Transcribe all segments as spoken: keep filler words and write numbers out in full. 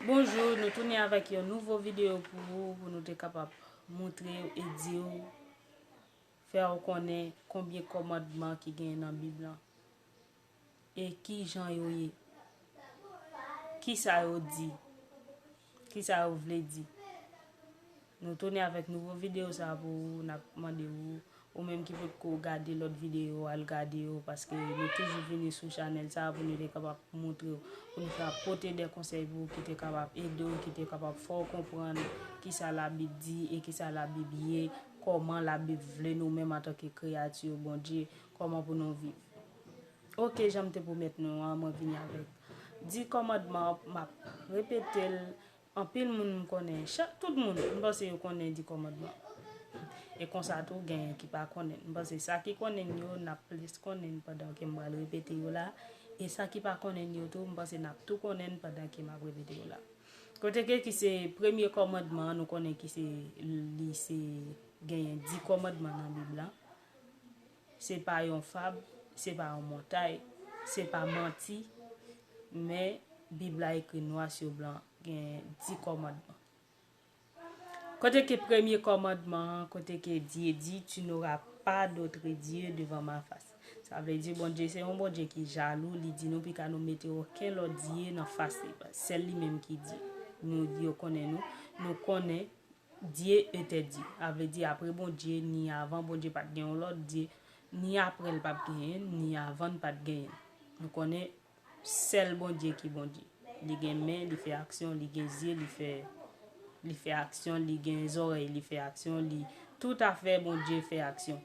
Bonjou, nou tounen avèk yon nouvo videyo pou ou, pou nou te kapab montre w e di w, fè w konnen konbyen kòmandman ki genyen nan Bib lan e ki jan yo ye, kisa yo di, kisa yo vle di. Nou tounen avèk nouvo videyo sa pou ou, n ap mande ou, ou menm ki potko gade lòt videyo, al gade yo, paske nou toujou vini sou chanèl sa pou nou te kapab montre w, pou nou ka pote de konsèy pou ou ki te kapab ede w, ki te kapab fè w konprann kisa Labib di e kisa Labib ye, kòman Labib vle nou menm antanke kreyati Bondye, kòman pou nou viv. Oke, jan m te pwomèt nou an, mwen vini avèk di kòmandman, m ap repete l. Anpil moun m konnen, chak, tout moun, m panse yo konnen di kòmandman. E konsa tou, genyen ki pa konnen. M panse sa ki konnen yo, n ap plis konnen pandan ke m pral repete yo la. E sa ki pa konnen yo tou, m panse n ap tou konnen pandan ke m ap repete yo la. Kote ke ki se premye kòmandman an, nou konnen ki se, li se, genyen di kòmandman nan Bib la. Se pa yon fab, se pa yon montay, se pa manti, men Bib la ekri nwa sou blan, gen di kòmandman. Kote ke premye kòmandman an, kote ke Dye di, "Tu n'auras pas d'autre Dieu devant ma face." Sa vle di Bondye se yon Bondye ki jalou, li di nou pika nou mete okenn lòt dye nan fas li. Sèl li menm ki Dye. Nou, yo konnen nou, nou konnen Dieu était Dieu. A vle di, apre Bondye, ni avan Bondye pa t gen yon lòt Dye, ni apre l p ap genyen, ni avan l pa t genyen. Nou konnen sèl Bondye ki Bondye. Li gen men, li fè aksyon, li gen zye, li fè, li fè aksyon, li gen zòrèy, li fè aksyon, li toutafè Bondye fè aksyon.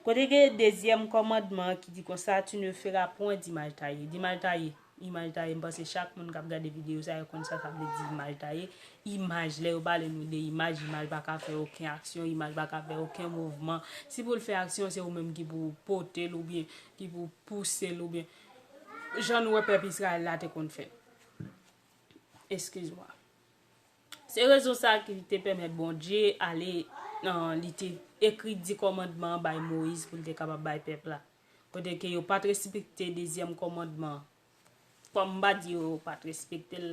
Kote gen dezyèm kòmandman ki di konsa, "Tu ne feras point d'image taillée." Di mal taye. Imaj taye, m panse chak moun k ap gade videyo sa yo konn sa sa vle di imaj taye. Imaj, lè yo pale nou de imaj, imaj pa ka fè okenn aksyon, imaj pa ka fè okenn mouvman. Si pou l fè aksyon, se ou menm ki pou pote l oubyen ki pou pouse l oubyen jan nou wè pèp Izrayèl la te konn fè. Eskiz mwa. Se rezon sa ki te pèmèt Bondye ale, nan, li te ekri di kòmandman an bay Moyiz pou l te kapab bay pèp la. Kote ke yo pa t respekte dezyèm kòmandman an. Fò m pa di yo pa t respekte l,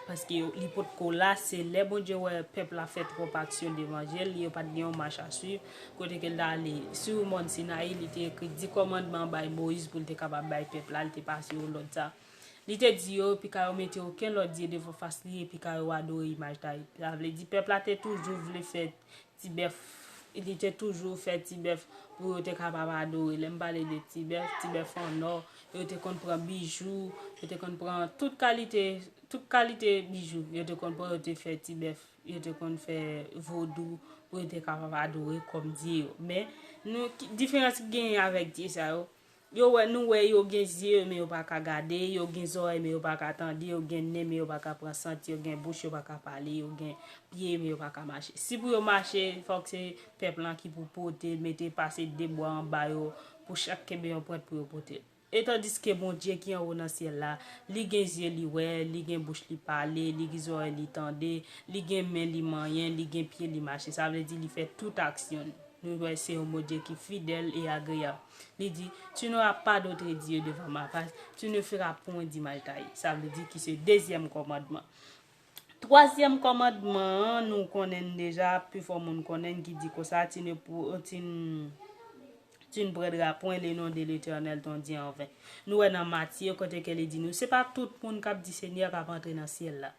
paske yo, li potko la, se lè Bondye wè pèp la fè twòp aksyon devan je l, yo pa t gen yon mach a swiv, kote ke l t ale sou mòn Sinayi, li te ekri di kòmandman bay Moyiz pou l te kapab bay pèp la, li te pase yo lòd sa. Li te di yo, pika yo mete okenn lòt dye devan fas li, e pika yo adore imaj taye. Sa vle di, pèp la te toujou vle fè ti bèf, li te toujou fè ti bèf pou yo te kapab adore. Lè m pale de ti bèf, ti bèf an nò, yo te konn pran bijou, yo te konn pran tout kalite, tout kalite bijou, yo te konn pran, yo te fè ti bèf, yo te konn fè vodou pou yo te kapab adore kòm dye yo. Men, nou, ki, diferans ki genyen avèk dye sa yo, yo wè, nou wè yo gen zye, men yo pa ka gade, yo gen zòrèy, men yo pa ka tande, yo gen nen, men yo pa ka pran santi, yo gen bouch, yo pa ka pale, yo gen pye, men yo pa ka mache. Si pou yo mache, fòk se pèp lan ki pou pote, mete, pase de bwa anba yo, pou chak kenbe yon pwent pou yo pote. E tandiske Bondye ki anwo nan syèl la, li gen zye, li wè, li gen bouch, li pale, li gen zòrèy, li tande, li gen men, li manyen, li gen pye, li mache. Sa vle di, li fè tout aksyon l. Nou wè se yon Bondye ki fidèl e agreyab. Li di, "Tu n'auras pas d'autre Dieu devant ma face, tu ne feras point d'image taillée." Sa vle di ki se dezyèm kòmandman. Twazyèm kòmandman an, nou konnen l deja, pifò moun konnen l, ki di konsa, "Tu ne pou-, tu n-, tu ne prendras point le nom de l'Éternel ton Dieu en vain." Nou wè nan Matye, kote ke li di nou, se pa tout moun k ap di Senyè k ap antre nan syèl la.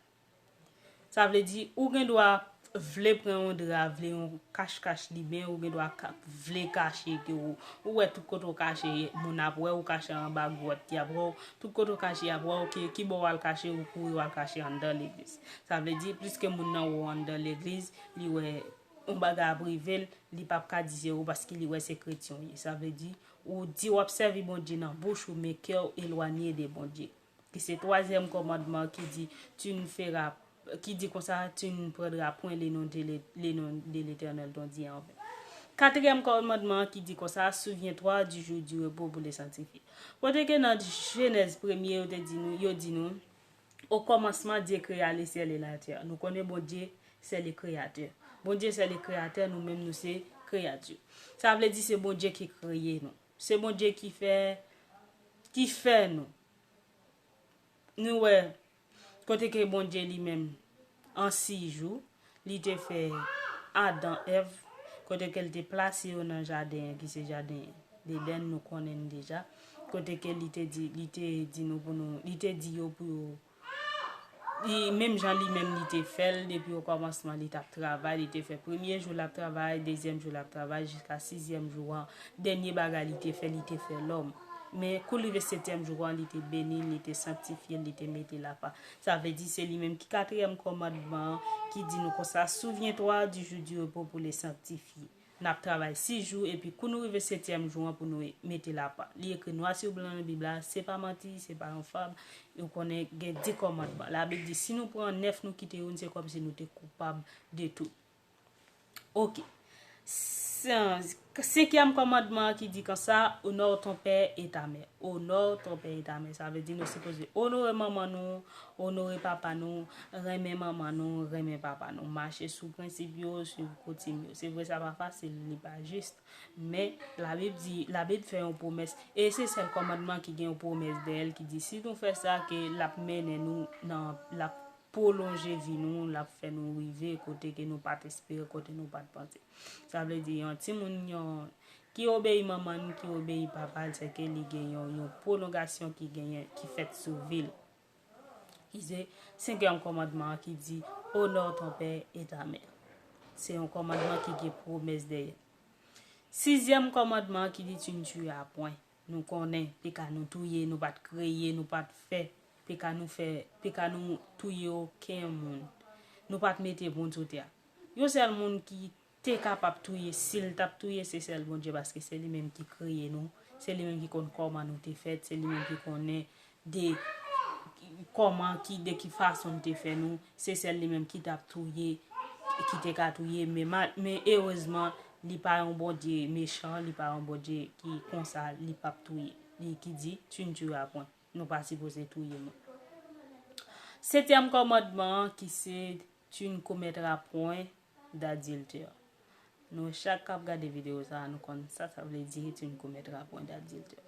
Sa vle di, ou gen dwa vle pran yon dra, vle yon kach-kach liben, ou gen dwa ka, vle kache ke ou, ou wè tout kote ou kache, moun ap wè ou kache anba gwòt, y ap wè w, tout kote ou kache, y ap wè w, ke, ki bò w al kache, ou kouri w al kache anndan legliz. Sa vle di, pliske moun nan wè w anndan legliz, li wè yon bagay ap rive l, li p ap ka di se ou paske li wè se kretyen w ye. Sa vle di, ou di w ap sèvi Bondye nan bouch ou, men kè w elwanye de Bondye. Ki se twazyèm kòmandman ki di, tu ne feras, ki di konsa, tu ne prendras point le nom de l'É-, le nom de l'Éternel ton Dieu en vain. Katriyèm kòmandman ki di konsa, souviens-toi du jour du repos pour le sanctifier. Kote ke nan Jenèz premye, yo te di nou, yo di nou, au commencement, Dieu créa le ciel et la terre. Nou konnen Bondye, c'est le créateur. Bondye, c'est le créateur, nou menm, nou se kreyati. Sa vle di se Bondye ki kreye nou. Se Bondye ki fè, ki fè nou. Nou wè, Kote ke Bondye li menm, an sis jou, li te fè Adan, Èv, kote ke l te plase yo nan jaden an, ki se jaden Deden, nou konnen l deja. Kote ke li te di, li te di nou pou nou, li te di yo pou yo, li, menm jan li menm li te fè l depi okòmansman, li t ap travay, li te fè premye jou l ap travay, dezyèm jou l ap travay, jiska sizyèm jou an, dènye bagay li te fè, li te fè lòm. Men kou l rive setyèm jou an, li te beni l, li te sanktifye l, li te mete l apa. Sa vle di se li menm ki katriyèm kòmandman an ki di nou konsa, Souviens-toi du jour du repos pour le sanctifier. N ap travay sis jou, epi kou nou rive setyèm jou an pou nou mete l apa. Li ekri nwa sou blan nan Bib la, se pa manti, se pa yon fab. Ou konnen gen dis kòmandman. Labib di si nou pran nèf nou kite youn, se kòmsi nou te koupab de tout. Ok. Sen-, senkyèm kòmandman an ki di konsa, Honore ton père et ta mère. Honore ton père et ta mère. Sa vle di nou sipoze onore manman nou, onore papa nou, renmen manman nou, renmen papa nou. Mache sou prensip yo, swiv koutim yo. Se vre sa pa fasil, li pa jis. Men Labib di, Labib fè yon pwomès. E se sèl kòmandman ki gen yon pwomès dèyè l ki di si nou fè sa, ke l ap mennen nou nan, l ap pwolonje vi nou, l ap fè nou rive kote ke nou pa t espere, kote nou pa t panse. Sa vle di yon timoun yon, ki obeyi manman l, ki obeyi papa l, se ke li gen yon, yon pwolongasyon ki genyen, ki fèt sou vi l. Ki se senkyèm kòmandman an ki di, Honore ton père et ta mère. Se yon kòmandman ki gen pwomès dèyè l. Sizyèm kòmandman an ki di, Tu ne tueras point. Nou konnen, peka nou touye, nou pa t kreye, nou pa t fè, peka nou fè, peka nou touye okenn moun. Nou pa t mete moun sou tè a. Yon sèl moun ki te kapab touye, si l t ap touye, se sèl Bondye, paske se li menm ki kreye nou, se li menm ki konn kòman nou te fèt, se li menm ki konnen de kòman, ki, de ki fason l te fè nou, se sèl li menm ki t ap touye, ki te ka touye, men, men erezman, li pa yon Bondye mechan, li pa yon Bondye ki konsa, li p ap touye. Li ki di, Tu ne tueras point. Nou pa sipoze touye moun. Setyèm kòmandman an ki se, Tu ne commettras point d'adultère. Nou chak k ap gade videyo sa a, nou konn sa sa vle di, Tu ne commettras point d'adultère.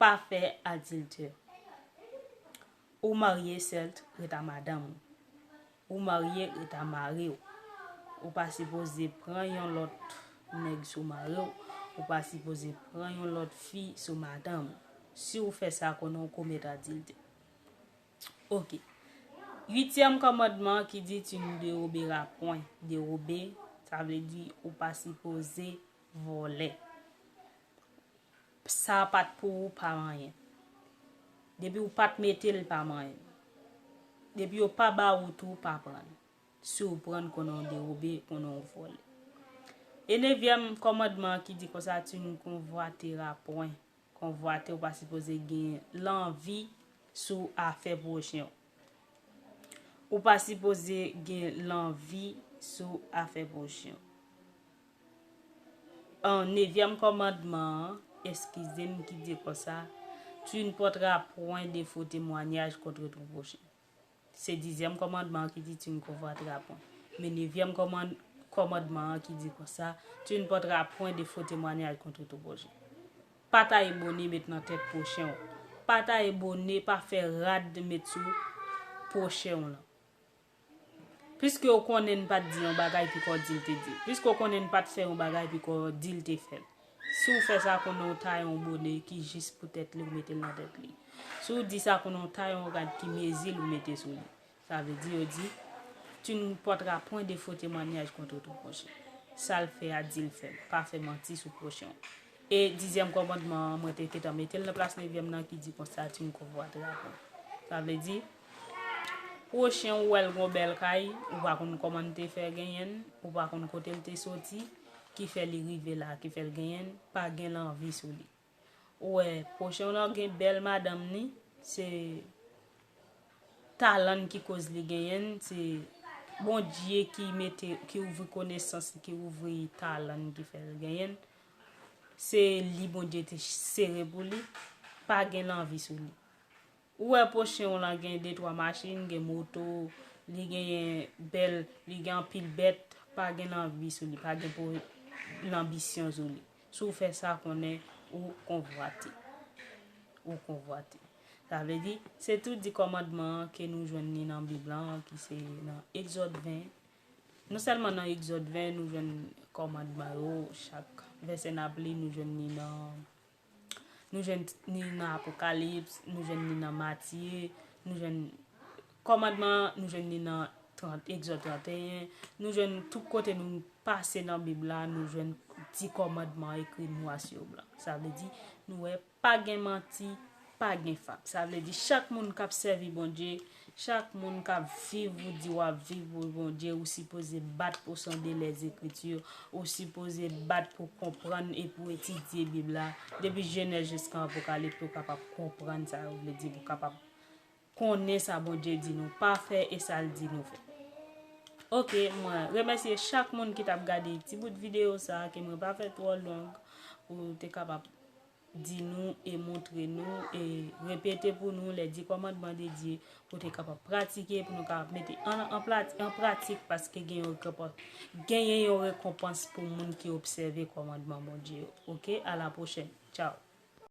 Pa fè adiltè. Ou marye, sèt, ret a madanm ou. Ou marye, ret a mari w. Ou pa sipoze pran yon lòt nèg sou mari w. Ou pa sipoze pran yon lòt fi sou madanm ou. Si w fè sa, konnen w komèt adiltè. Ok. Uityèm kòmandman ki di, Tu ne déroberas point. Dérober, sa vle di ou pa sipoze vòlè. Sa pa t pou ou, pa manyen. Depi ou pa t mete l, pa manyen. Depi yo pa ba ou tou, pa pran l. Si w pran l, konnen w dewobe, konnen w vòlè. E nevyèm kòmandman ki di konsa, Tu ne convoiteras point. Konvwate, ou pa sipoze gen lanvi sou afè pwochen w. Ou pa sipoze gen lanvi sou afè pwochen w. An nevyèm kòmandman an, eskize m, ki di konsa, Tu ne porteras point de faux témoignages contre ton prochain. Se dizyèm kòmandman an ki di, Tu ne convoiteras point. Men nevyèm kòmand-, kòmandman an ki di konsa, Tu ne porteras point de faux témoignages contre ton prochain. Pa taye bone met nan tèt pwochen w. Pa taye bone, pa fè rad met sou pwochen w lan. Piske w konnen n pa t di yon bagay, piko w di l te di l. Piske w konnen n pa t fè yon bagay, piko w di l te fè l. Si w fè sa, konnen w taye yon bone ki jis pou tèt li, w mete l nan tèt li. Si w di sa, konnen w taye yon rad ki mezi l, ou mete sou li. Sa vle di, yo di, Tu ne porteras point de faux témoignages contre ton prochain. Sa l fè a, di l fè l. Pa fè manti sou pwochen w. E dizyèm kòmandman an, mwen te gentan mete l nan plas nevyèm nan ki di konsa, Tu ne convoiteras point. Sa vle di, pwochen w wè l gon bèl kay, ou pa konn kòman l te fè genyen l, ou pa konn kote l te soti, ki fè li rive la, ki fè l genyen l, pa gen lanvi sou li. Ou wè, pwochen w lan gen bèl madanm ni, se talan n ki koz li genyen l, se Bondye ki mete, ki ouvri konesans li, ki ouvri talan n ki fè l genyen l. Se li Bondye te sere pou li, pa gen lanvi sou li. Ou wè pwochen w lan gen de twa machin, gen moto, li genyen bèl, li gen anpil bèt, pa gen lanvi sou li, pa gen pou lanbisyon sou li. Si w fè sa, konnen ou konvwate. Ou konvwate. Sa vle di, se tou di kòmandman an ke nou jwenn ni nan Bib la, ki se nan Egzòd ven. Non sèlman nan Egzòd ven, nou jwenn kòmandman yo, chak vèsè n ap li, nou jwenn ni nan, nou jwenn ni nan Apokalips, nou jwenn ni nan Matye, nou jwenn kòmandman, nou jwenn ni nan trant, Egzòd trant e en, nou jwenn tout kote nou pase nan Bib la, nou jwenn di kòmandman ekri nwa sou blan. Sa vle di, nou wè pa gen manti, pa gen fab. Sa vle di chak moun k ap sèvi Bondye, chak moun k ap viv ou di w ap viv pou Bondye, ou sipoze bat pou sonde lèzekriti, ou sipoze bat pou konprann e pou etidye Bib la, depi Jenèz jiska Apokalips, pou w kapab konprann sa yo vle di, pou w kapab konnen sa Bondye di nou pa fè e sa l di nou fè. Ok, mwen remèsye chak moun ki t ap gade ti bout videyo sa a, ke mwen pa fè twò long, pou te kapab di nou e montre nou e repete pou nou lè di kòmandman de Dye, pou te kapab pratike, pou nou kapab mete an, an, plat- an pratik, paske gen yon rekonpans, genyen yon rekonpans pou moun ki obsève kòmandman Bondye yo. Ok, a la pwochèn. Tchao.